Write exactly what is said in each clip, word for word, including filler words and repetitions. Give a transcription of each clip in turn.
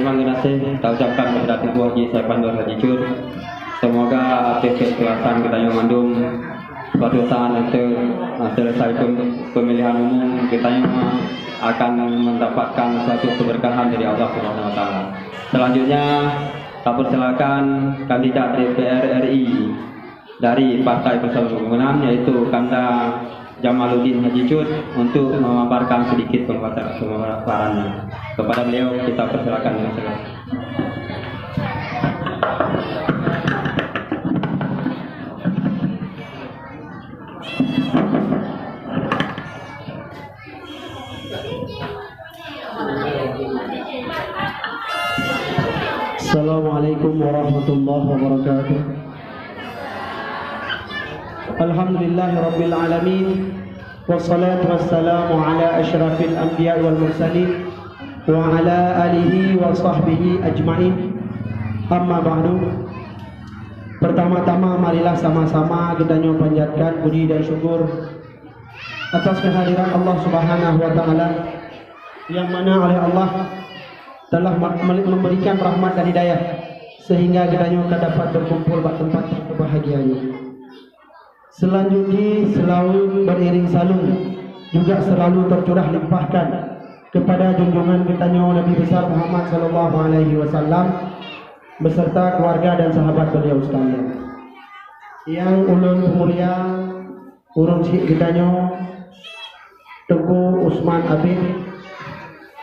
Terima kasih kita ucapkan kepada Teungku Haji Saifan Nur Haji Cut. Semoga atas keikhlasan kita yang mandum suatu saat nanti, eh, selesai pem-, pemilihan umum, kita yang akan mendapatkan suatu keberkahan dari Allah Subhanahu Wa Taala. Selanjutnya, kita persilakan kandidat D P R R I dari Partai Persatuan Pembangunan, yaitu Kanda Jamaluddin Haji Cut, untuk memaparkan sedikit pemaparan-, pemaparannya. Kepada beliau kita persilakan dengan segala. Assalamualaikum warahmatullahi wabarakatuh. Alhamdulillahirabbil alamin. Wassalatu wassalamu ala asyrafil anbiya wal mursalin wa ala alihi wa sahbihi ajmain. Amma ba'du. Pertama-tama, marilah sama-sama geutanyoe panjatkan puji dan syukur atas kehadiran Allah Subhanahu wa Taala, yang mana oleh Allah telah ma-, meli-, memberikan rahmat dan hidayah sehingga geutanyoe ka dapat berkumpul bak tempat yang berbahagia ini. Selanjutnya, selawat beriring salum juga selalu tercurah limpahkan kepada junjungan geutanyoe Nabi Besar Muhammad sallallahu alaihi wasallam beserta keluarga dan sahabat beliau sekalian. Yang ulôn peumulia, ureuëng syiek geutanyoe, Teungku Usman Abid,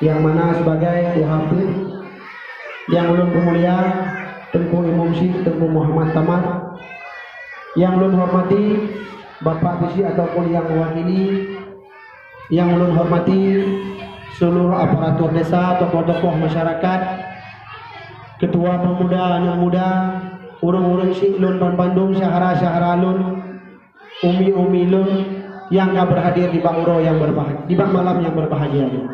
yang mana sebagai Wahabi, yang ulôn peumulia, Teungku Imum Syiek, Teungku Muhammad Tamar, yang ulôn hormati, Bapak Bisi ataupun yang mewakili, yang ulôn hormati, seluruh aparatur desa, tokoh-tokoh masyarakat, ketua pemuda, anak muda, ureuëng-ureuëng syiek lôn banmandum, syahara-syahara lôn, umi-umi lôn nyang ka berhadir di bak uroe nyang berbahagia, di bak malam nyang berbahagia nyoe.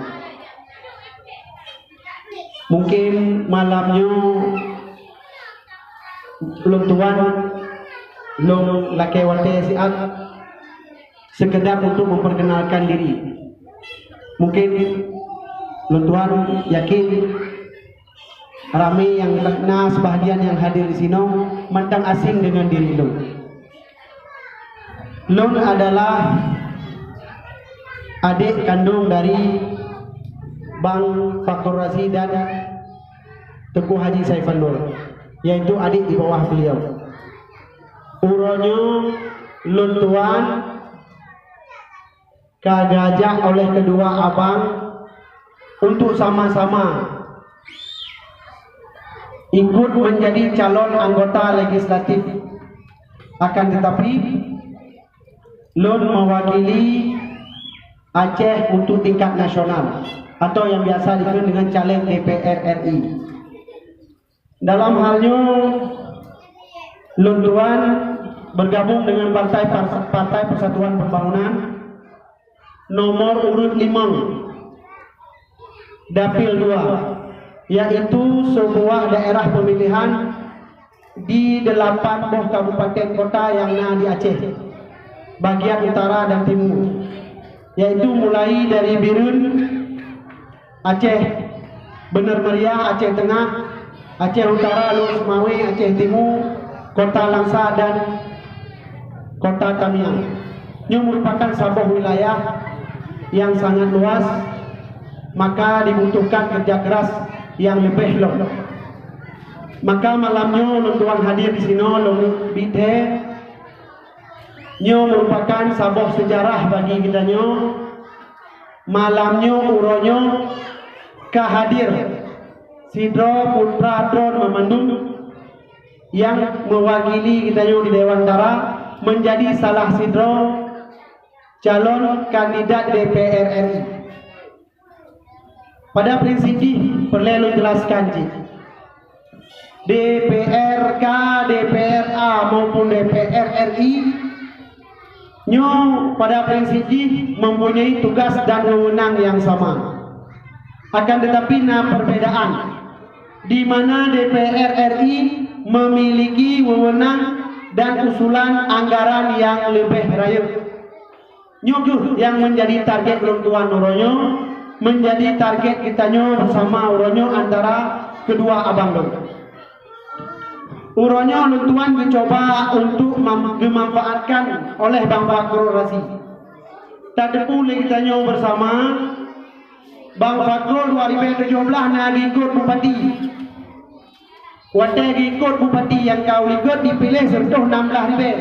Mungkin malam nyoe lôn tuan lôn lakée watée siat sekedar untuk memperkenalkan diri. Mungkin lôn tuan yakin ramé nyang na sebahagian nyang hadir di sinoe mantong asing dengan diri lôn. Lôn adalah adék kandong dari Bang Fakhrul Razi dan Teungku Haji Saifan Nur, yaitu adék di bawah beliau. Uroe nyoe lôn tuan ka geujak oleh kedua abang untuk sama-sama ikut menjadi calon anggota legislatif. Akan tetapi, lôn mewakili Aceh untuk tingkat nasional atau yang biasa dikenal dengan caleg D P R R I. Dalam hal nyoe, lôn tuan bergabung dengan Partai Pers-, Partai Persatuan Pembangunan nomor urut limong, Dapil dua, yaitu sebuah daerah pemilihan di delapan boh kabupaten kota yang na di Aceh bagian utara dan timur, yaitu mulai dari Bireuen, Aceh, Bener Meriah, Aceh Tengah, Aceh Utara, Lhokseumawe, Aceh Timu, Kota Langsa, dan Kota Tamiang. Nyoe merupakan saboh wilayah yang sangat luas, maka dibutuhkan kerja keras yang lebih lom. Maka malam nyoe lôn tuan hadir di sinoe lôn bid'ah. Nyoe merupakan saboh sejarah bagi kita nyoe. Malam nyoe, uroe nyoe ka hadir sidroe putra droen meumandum nyang meuwakili geutanyoe di Dewan Tara, meunjadi salah sidroe calon kandidat D P R R I. Pada prinsip jih, peureulée lôn jelaskan cit. D P R K, D P R A maupun D P R R I, nyoe pada prinsip jih mempunyai tugas dan wewenang yang sama. Akan tetapi na perbedaan, di mana D P R R I memiliki wewenang dan usulan anggaran yang lebih rayeuk. Nyoe kheueh nyang menjadi target lôn tuan uroe nyoe, menjadi target geutanyoe bersama uroe nyoe antara Keudua abang lôn. Uroe nyoe lôn tuan geucoba untuk mam-, geumanfaatkan oleh Bang Fakhrul Razi. Tateupeue lé geutanyoe beusama, Bang Fakhrul dua ribèe tujoh blaih na geuikot bupati. Watèe geuikot bupati nyang ka u likot dipiléh sireutôh nam blaih ribèe.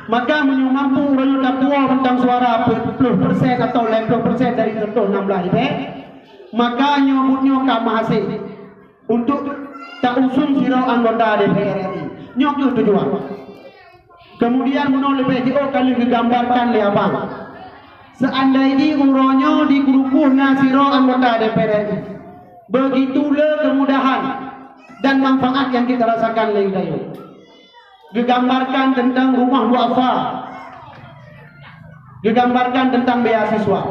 Maka meunyoe mampu uroe nyoe tapuwoe mantong suara peuet ploh persen atawa lhèe ploh persen dari sireutôh nam blaih ribèe, maka nyoe buet nyoe ka meuhasé untuk tausung sidroe anggota D P R R I. Nyoe kheueh tujuan. Kemudian meunoe leubeh jiôh ka lheueh geugambarkan lé abang. Seandai jih uroe nyoe di Krukoh na sidroe anggota D P R R I, beugitu le keumudahan dan manfaat nyang kita rasakan lé geutanyoe. Geugambarkan teuntang rumoh duafa, geugambarkan teuntang beasiswa.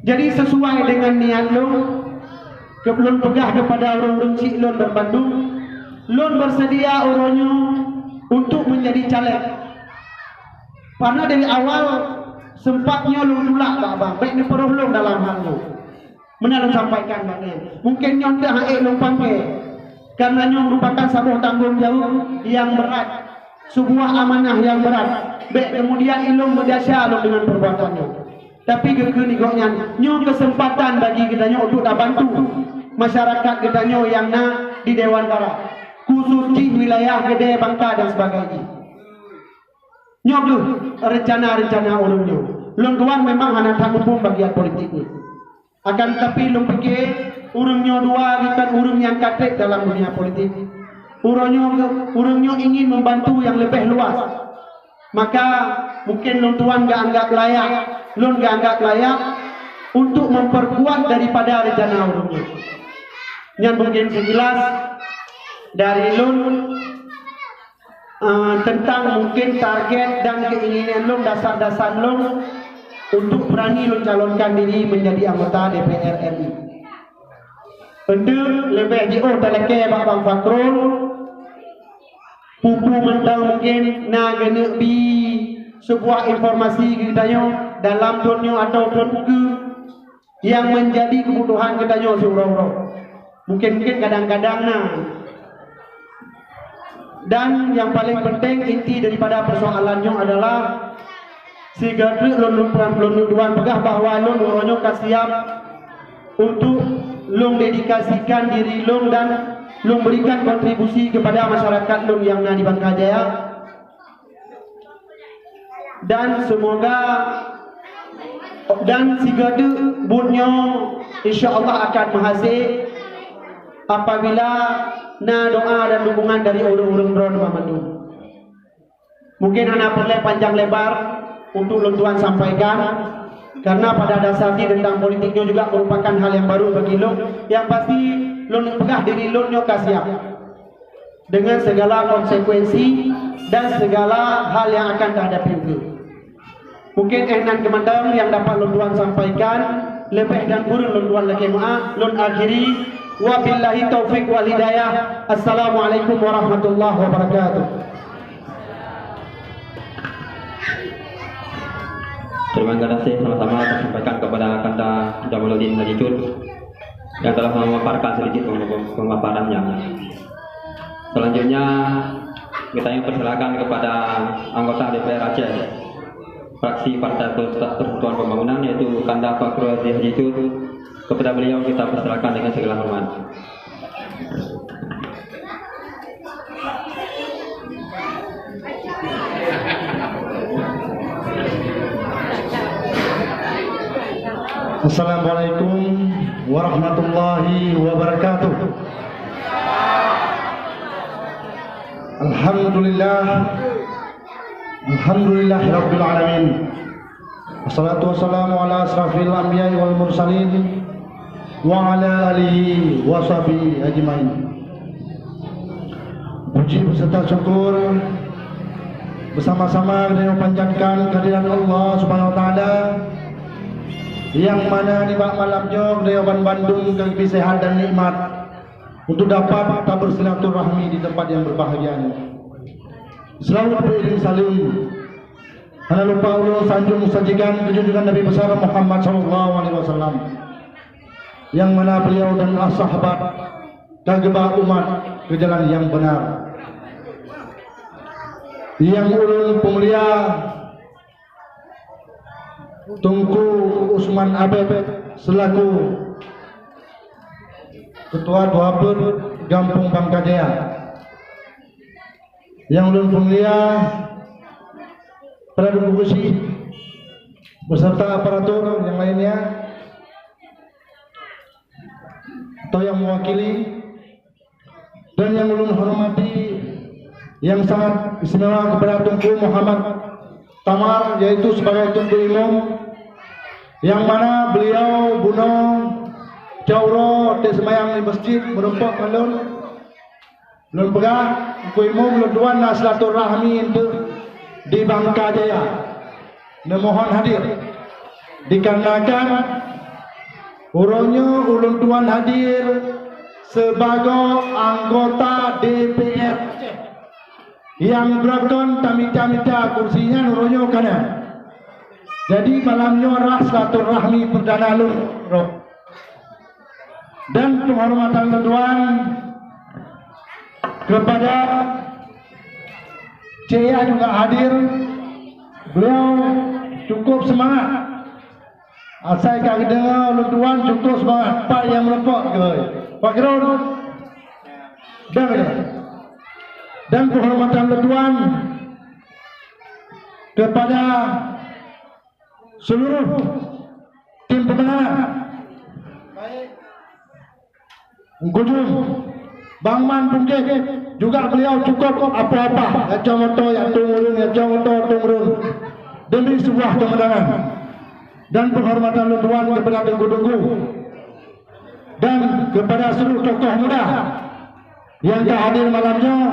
Jadi, sesuai dengan niat lôn, keu-, lôn peugah keupada ureuëng-ureuëng chik lôn banmandum, lôn beuseudia uroe nyoe untuk meunjadi caleg. Karena dari awal sempat nyoe lôn tulak bak abang, bèk neupeurôh lôn dalam hal nyoe. Meunan lôn sampaikan bak nyan. Mungkin nyoe teuh han ék lôn pangke, karena nyoe meurupakan saboh tanggong jaweueb nyang brat, sebuah amanah nyang brat. Bèk keumudian ilôn meudesya lôn deungon peurbuatan nyoe. Tapi geukheun lé gobnyan, nyoe keuseumpatan bagi geutanyoe untuk tabantu masyarakat geutanyoe nyang na di Dewan Barat, khusus jih wilayah Gede Bangka dan sebagainya. Nyoe kheueh reuncana-reuncana ureuëng nyoe. Lôn tuan memang hana that muphom bagian politik nyoe. Akan tetapi lôn pike ureuëng nyoe dua geutan ureuëng nyang ka treb dalam dunia politik. Uroe nyoe, ureuëng nyoe ingin membantu nyang leubeh luas. Maka mungkin lôn tuan geuanggap layak, lôn geuanggap layak untuk memperkuat daripada rencana ureuëng nyoe. Nyan mungkin sekilas dari lôn, eh, tentang mungkin target dan keinginan lôn, dasar-dasar lôn untuk berani lôn calonkan diri menjadi anggota D P R R I. Untuk leubeh jiôh talakée bak Bang Fakhrul, peue-peue mantong mungkin na geuneuk bi sebuah informasi geutanyoe dalam thon nyoe atawa thon ukeue nyang menjadi keubutuhan geutanyoe siuroe-uroe. Mungkin-mungkin kadang-kadang na. Dan yang paling penting, inti daripada persoalan nyoe adalah sigoe treuk lôn, lôn, lôn, lôn tuan peugah bahwa lôn uroe nyoe ka siap untuk lôn dedikasikan diri lôn dan lôn berikan kontribusi kepada masyarakat lôn nyang na di Bangka Jaya. Dan semoga, dan sigoe teuk buet nyoe insya Allah akan meuhasé apabila na doa dan dukungan dari ureuëng-ureuëng droeneuh banmandum. Mungkin hana peureulée panjang lebar untuk lôn tuan sampaikan, karena pada dasar jih tentang politik nyoe juga merupakan hal yang baru bagi lôn. Yang pasti, lôn peugah diri lôn nyoe ka siap dengan segala konsekuensi dan segala hal yang akan tahadapi ukeue. Mungkin éh nan keumandang nyang dapat lôn tuan sampaikan, leubeh dan kureueng lôn tuan lakée meuáh. Lôn akhiri, wabillahi taufik wal hidayah. Assalamualaikum warahmatullahi wabarakatuh. Terima kasih sama-sama saya sampaikan kepada Kanda Jamaluddin Haji Cut yang telah memaparkan sedikit pem-, pemaparannya. Selanjutnya, kita yang persilakan kepada anggota D P R Aceh, fraksi Partai Persatuan Pembangunan, yaitu Kanda Fakhrul Razi Haji Cut. Kepada beliau kita persilakan dengan segala hormat. Assalamualaikum warahmatullahi wabarakatuh. Alhamdulillah. Alhamdulillahirabbil alamin. Wassalatu wassalamu ala asrafil anbiya'i wal mursalin wa ala alihi wa sahbihi ajmain. Puji beserta syukur bersama-sama kita panjatkan kehadirat Allah Subhanahu wa Taala, yang mana nibak malam nyoe kita bandum ka geubri sehat dan nikmat untuk dapat tabersilaturahmi di tempat yang berbahagia ini. Selawat beriring saleuem hana lupa ulôn sanjong sajikan keu junjungan Nabi Besar Muhammad sallallahu alaihi wasallam. nyang mana beliau dan sahabat ka geuba umat keu jalan nyang beunar. Nyang ulôn peumulia Teungku Usman Abed selaku Ketua Dua Peuet Gampông Bangka Jaya. Nyang ulôn peumulia Perdana Menteri beserta aparatur nyang lainnya, atau yang mewakili, dan yang ulôn hormati yang sangat istimewa kepada Teungku Muhammad Tamar, yaitu sebagai Teungku Imum, yang mana beliau bunoe cok uroe teuk seumayang di masjid meurumpok ngon lôn. Lôn peugah, Teungku Imum, lôn tuan na silaturahmi enteuk di Bangka Jaya. Neumohon hadir. Dikarenakan uroe nyoe ulôn tuan hadir sibagoe anggota D P R Aceh nyang beureukan tamita-mita kursi nyan uroe nyoe ka na. Jadi, malam nyoe adalah silaturahmi perdana lôn. Dan penghormatan lôn tuan kepada Cik Yah juga hadir, beliau cukup semangat. Asai ka geudeungoe lôn tuan cukup semangat, pat nyang meurumpok keu Pak Gerun. Dan, dan penghormatan lôn tuan kepada seluruh tim pemenangan. Baik. Ungkujum, Bang Man Pungkét, juga beliau cukup apa-apa, ya cong moto, ya tung urun, ya cong moto, tung urun, demi sebuah kemenangan. Dan penghormatan lôn tuan kepada teungku-teungku dan kepada seluruh tokoh muda nyang ka hadir malam nyoe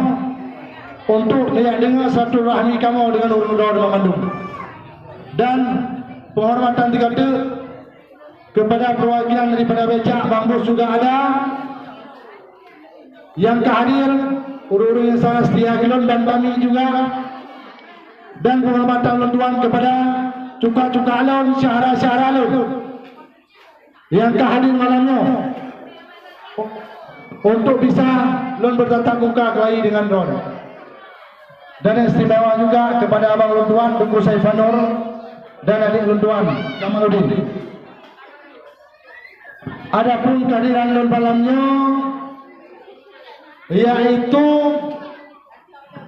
untuk neujak deungoe silaturahmi kamoe deungon ureuëng droe banmandum. Dan penghormatan tingkat kepada perwakilan daripada becak Bang Bus juga ada, nyang ka hadir, ureuëng-ureuëng nyang sangat setia keu lôn dan kami juga, dan penghormatan lôn tuan kepada cuka-cuka lôn, syahara-syahara lôn nyang ka hadir malam nyoe untuk bisa lôn bertatap muka kembali dengan droe. Dan istimewa juga kepada abang lôn tuan, Teungku Saifanur, dan adik lôn tuan, Jamaluddin. Adapun kehadiran lôn malam nyoe, yaitu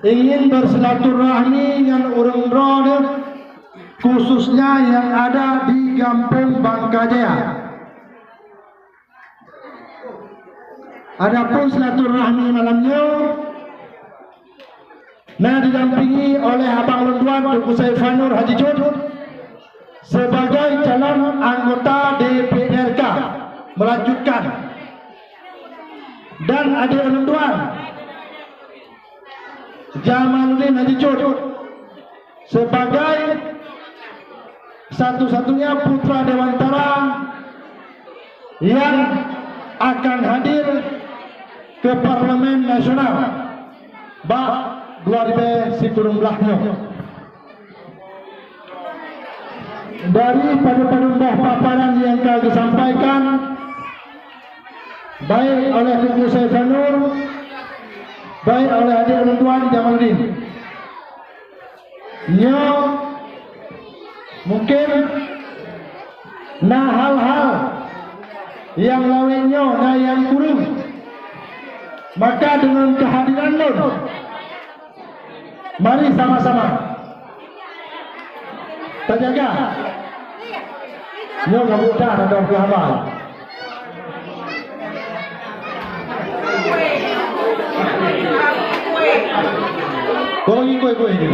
ingin bersilaturahmi ngon ureuëng droe, khususnya yang ada di Gampông Bangka Jaya. Adapun silaturahmi malam nyoe na didampingi oleh abang lôn tuan Teungku Saifanur Haji Cut sebagai calon anggota D P R K melanjutkan, dan adik lôn tuan Jamaluddin Haji Cut sebagai satu-satunya putra dewantara yang akan hadir ke Parlemen Nasional bak dua ribèe sikureueng blaih nyoe. Dari padum-padum boh paparan nyang ka geusampaikan, baik oleh Teungku Saifanur, baik oleh adik lôn tuan Jamaluddin. Nyoe mungkin na hal-hal nyang lawét nyoe na nyang kureueng. Maka deungon kehadiran lôn, mari sama-sama tajaga. Nyoe ka buet dah, dah peugah haba. Kau ikut-ikut ini.